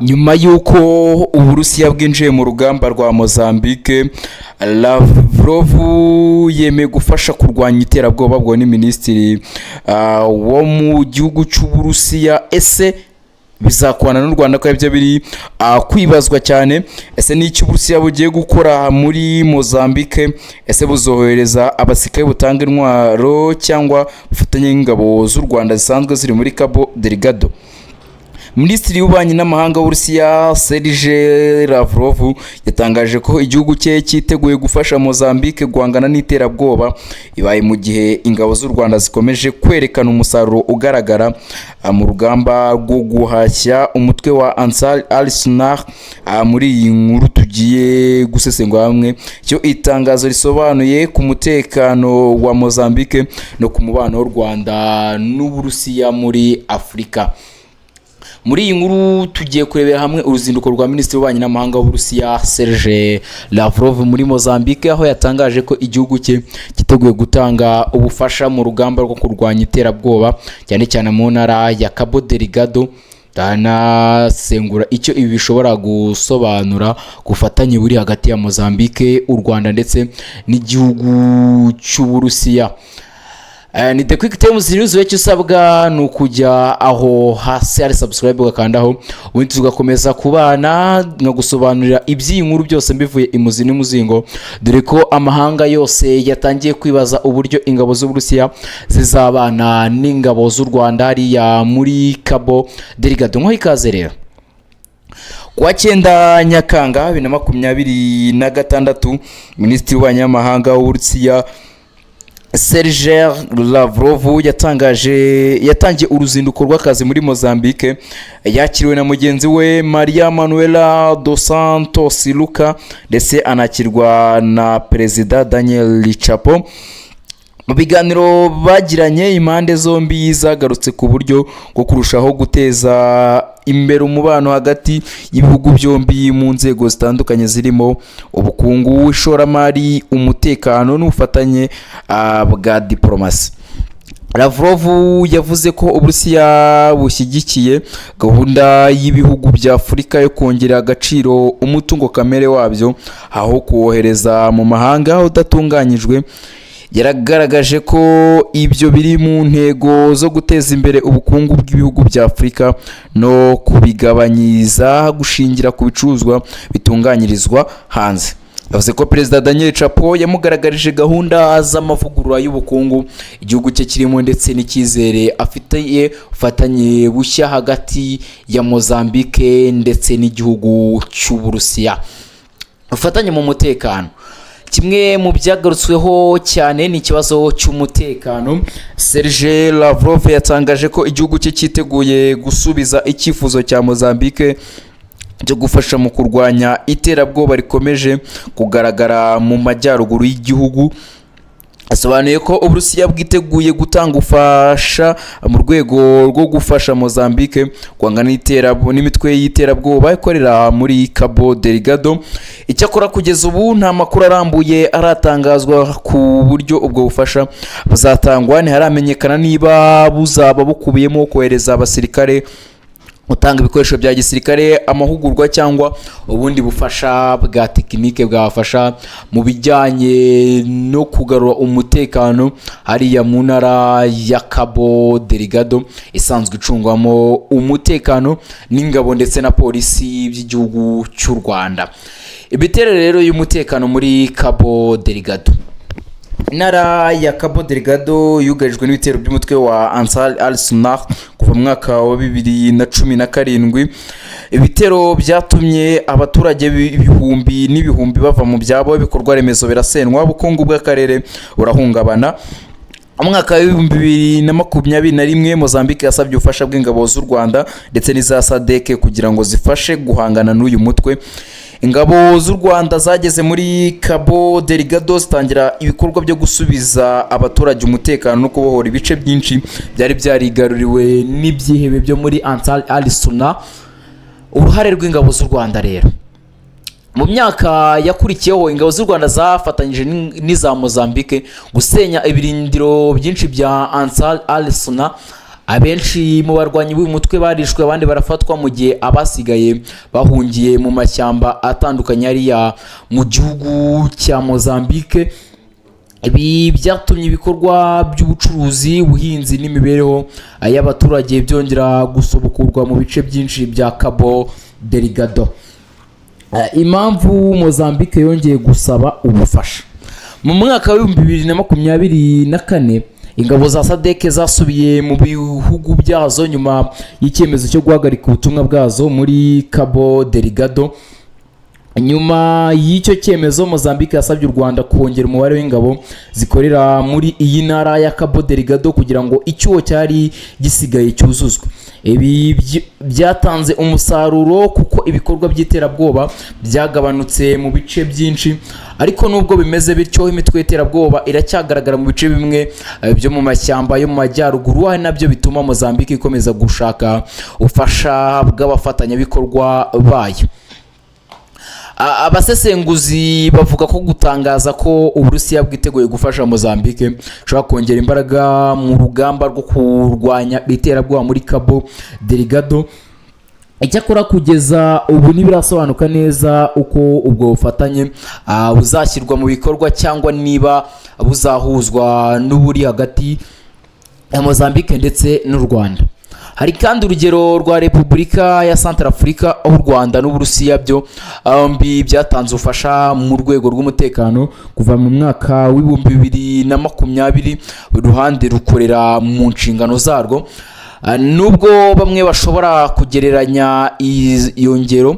Nyuma y'uko Uburusiya bwinjiye mu rugamba rwa Mozambique, Lavrov yemeye gufasha kurwanya iterabwoba. Ubwo ni minisitiri wo mu gihugu cy'Uburusiya. Ese bizakwana n'u Rwanda, ko ibyo biri kwibazwa cyane? Ese ni icyo Uburusiya bugiye gukora muri Mozambique? Ese buzohereza abasirikare, butanga intwaro, cyangwa bufatanye n'ingabo z'u Rwanda zisanzwe ziri muri Cabo Delgado? Minisitiri w'Ububanyi n'Amahanga w'Uburusiya, Sergei Lavrov, yatangaje ko igihugu cye cyiteguye gufasha Mozambique guhangana n'iterabwoba. Ibaye mu gihe ingabo z'u Rwanda zikomeje kwerekana umusaruro ugaragara mu rugamba rwo guhashya umutwe wa Ansar al-Sunnah. Muri iyi nkuru tugiye gusesengura hamwe icyo itangazo risobanuye ku mutekano wa Mozambique no ku mubano w'u Rwanda n'Uburusiya muri Afurika. Muri iyi nkuru tugiye kurebera hamwe uruzinduko rwa minisitiri w'ububanyi n'amahanga w'Uburusiya, Sergei Lavrov, muri Mozambique, aho yatangaje ko igihugu cye cyiteguye gutanga ubufasha mu rugamba rwo kurwanya iterabwoba, cyane cyane mu ntara ya Cabo Delgado. Ndanasengura icyo ibi bishobora gusobanura ku bufatanye buri hagati ya Mozambique, u Rwanda ndetse n'igihugu cy'Uburusiya. Ni The Quick Times News. Icyo usabwa ni ukujya aho hasi hari subscribe, ugakandaho, ubundi tugakomeza kubana no gusobanurira iby'iyi nkuru byose mbivuye imuzi n'umuzingo, dore ko amahanga yose yatangiye kwibaza uburyo ingabo z'Uburusiya zizabana n'ingabo z'u Rwanda hariya muri Cabo Delgado. Nko ikaze rero. Kuwa 9 Nyakanga 2026, minisitiri w'ububanyi n'amahanga w'Uburusiya, Sergei Lavrov, yatangiye uruzinduko rw'akazi muri Mozambique. Yakiriwe na mugenzi we Maria Manuela dos Santos Luca, ndetse anakirwa na Perezida Daniel Chapo. Mu biganiro bagiranye, impande zombi zagarutse ku buryo bwo kurushaho guteza imbere umubano hagati y'ibihugu byombi mu nzego zitandukanye, zirimo ubukungu, ishoramari, umutekano n'ubufatanye bwa diporomasi. Lavrov yavuze ko Uburusiya bushyigikiye gahunda y'ibihugu bya Afurika yo kongerera agaciro umutungo kamere wabyo aho kuwohereza mu mahanga udatunganyijwe. Yaragaragaje ko ibyo biri mu ntego zo guteza imbere ubukungu bw'ibihugu bya Afurika no kubigabanyiriza gushingira ku bicuruzwa bitunganyirizwa hanze. Yavuze ko Perezida Daniel Chapo yamugaragarije gahunda z'amavugurura y'ubukungu igihugu cye kirimo, ndetse n'icyizere afitiye ubufatanye bushya hagati ya Mozambique ndetse n'igihugu cy'Uburusiya. Ubufatanye mu mutekano: kimwe mu byagarutsweho cyane ni ikibazo cy'umutekano. Sergei Lavrov yatangaje ko igihugu cye cyiteguye gusubiza icyifuzo cya Mozambique cyo gufasha mu kurwanya iterabwoba rikomeje kugaragara mu majyaruguru y'igihugu. Asobanuye ko Uburusiya bwiteguye gutanga ubufasha mu rwego rwo gufasha Mozambique guhangana n'imitwe y'iterabwoba ikorera muri Cabo Delgado. Icyakora kugeza ubu nta makuru arambuye aratangazwa ku buryo ubwo bufasha buzatangwa. Ntiharamenyekana niba buzaba bukubiyemo kohereza abasirikare, gutanga ibikoresho bya gisirikare, amahugurwa cyangwa ubundi bufasha bwa tekinike bwabafasha mu bijyanye no kugarura umutekano hariya mu ntara ya Cabo Delgado, isanzwe icungwamo umutekano n'ingabo ndetse na polisi by'igihugu cy'u Rwanda. Imiterere rero y'umutekano muri Cabo Delgado: Intara ya Cabo Delgado yugarijwe n'ibitero by'umutwe wa Ansar al-Sunnah kuva mu mwaka wa 2017. Ibitero byatumye abaturage ibihumbi n'ibihumbi bava mu byabo, ibikorwa remezo birasenwa, ubukungu bw'akarere burahungabana. Mu mwaka wa 2021, Mozambique yasabye ubufasha bw'ingabo z'u Rwanda ndetse n'iza SADC kugira ngo zifashe guhangana n'uyu mutwe. Ingabo z'u Rwanda zageze muri Cabo Delgado, zitangira ibikorwa byo gusubiza abaturage umutekano no kubohora ibice byinshi byari byarigaruriwe n'ibyihebe byo muri Ansar al-Sunnah. Uruhare rw'ingabo z'u Rwanda rero: mu myaka yakurikiyeho, ingabo z'u Rwanda zafatanyije n'iza Mozambique gusenya ibirindiro byinshi bya Ansar al-Sunnah. Abenshi mu barwanyi b'uyu mutwe barishwe, abandi barafatwa, mu gihe abasigaye bahungiye mu mashyamba atandukanye hariya mu gihugu cya Mozambique. Ibi byatumye ibikorwa by'ubucuruzi, ubuhinzi n'imibereho y'abaturage byongera gusubukurwa mu bice byinshi bya Cabo Delgado. Impamvu Mozambique yongeye gusaba ubufasha: mu mwaka wa 2024, ingabo za SADC zasubiye mu bihugu byazo nyuma y'icyemezo cyo guhagarika ubutumwa bwazo muri Cabo Delgado. Nyuma y'icyo cyemezo, Mozambique yasabye u Rwanda kongera umubare w'ingabo zikorera muri iyi ntara ya Cabo Delgado kugira ngo icyuho cyari gisigaye cyuzuzwe. Ibi byatanze umusaruro kuko ibikorwa by'iterabwoba byagabanutse mu bice byinshi. Ariko nubwo bimeze bityo, imitwe y'iterabwoba iracyagaragara mu bice bimwe byo mu mashyamba yo mu majyaruguru, ari nabyo bituma Mozambique ikomeza gushaka ubufasha bw'abafatanyabikorwa bayo. Abasesenguzi bavuga ko gutangaza ko Uburusiya bwiteguye gufasha Mozambique bishobora kongera imbaraga mu rugamba rwo kurwanya iterabwoba muri Cabo Delgado. Icyakora kugeza ubu ntibirasobanuka neza uko ubwo bufatanye buzashyirwa mu bikorwa cyangwa niba buzahuzwa n'uburi hagati ya Mozambique ndetse n'u Rwanda. Hari kandi urugero rwa Repubulika ya Santarafurika, aho u Rwanda n'Uburusiya byo byombi byatanze ubufasha mu rwego rw'umutekano kuva mu mwaka wa 2020, buri ruhande rukorera mu nshingano zarwo. Nubwo bamwe bashobora kugereranya iyo ngero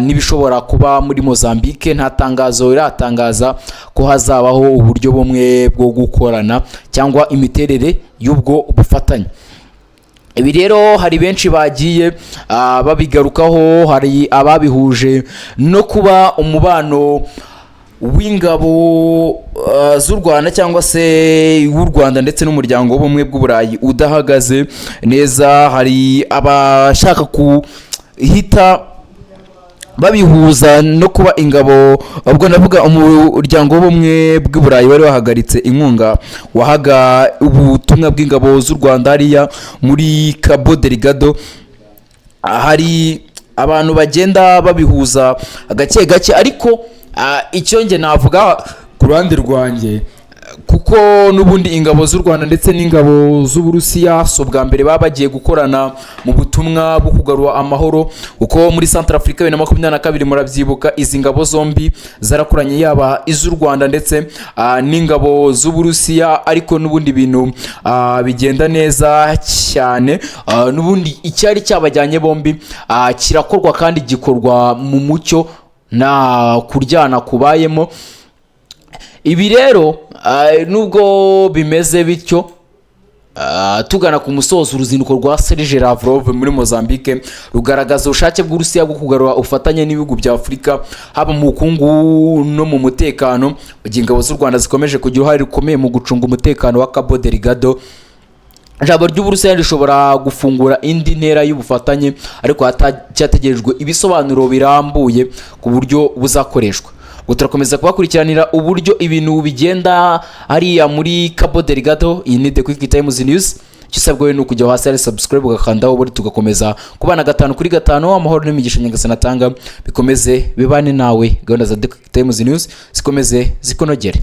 n'ibishobora kuba muri Mozambique, nta tangazo riratangaza ko hazabaho uburyo bumwe bwo gukorana cyangwa imiterere y'ubwo bufatanye. Ibi rero hari benshi bagiye babigarukaho. Hari ababihuje no kuba umubano w'ingabo z'u Rwanda cyangwa se w'u Rwanda ndetse n'Umuryango w'Ubumwe bw'Uburayi udahagaze neza. Hari abashaka kuhita babihuza no kuba ingabo, ubwo ndavuga Umuryango w'Ubumwe bw'Uburayi, wari wahagaritse inkunga wahaga ubutumwa bw'ingabo z'u Rwanda hariya muri Cabo Delgado. Hari abantu bagenda babihuza gake gake, ariko icyo njye navuga ku ruhande rwanjye, kuko n'ubundi ingabo z'u Rwanda ndetse n'ingabo z'Uburusiya si ubwa mbere baba bagiye gukorana mu butumwa bwo kugarura amahoro, kuko muri Central Africa 2022, murabyibuka, izi ngabo zombi zarakoranye, yaba iz'u Rwanda ndetse n'ingabo z'Uburusiya. Ariko n'ubundi bintu bigenda neza cyane. N'ubundi icyari cyabajyanye bombi kirakorwa kandi gikorwa mu mucyo, nta kuryana kubayemo. Ibi rero, nubwo bimeze bityo, tugana ku musozo, uruzinduko rwa Serge Lavrov muri Mozambique rugaragaza ubushake bw'Uburusiya bwo kugarura ubufatanye n'ibihugu bya Afurika, haba mu bukungu no mu mutekano, mu gihe ingabo z'u Rwanda zikomeje kugira uruhare rukomeye mu gucunga umutekano wa Cabo Delgado. Ijambo ry'Uburusiya rishobora gufungura indi ntera y'ubufatanye, ariko hatacyategerejwe ibisobanuro birambuye ku buryo buzakoreshwa. Ngo turakomeza kubakurikiranira uburyo ibintu bigenda hariya muri Cabo Delgado. Iyi ni The Quick Times News. Icyo usabwa ni ukujya hasi hari subscribe, ugakandaho, ubundi tugakomeza kubana gatanu kuri gatanu. Amahoro n'imigisha Nyagasani atanga bikomeze bibane nawe. Gahunda za The Quick Times News zikomeze zikonogere.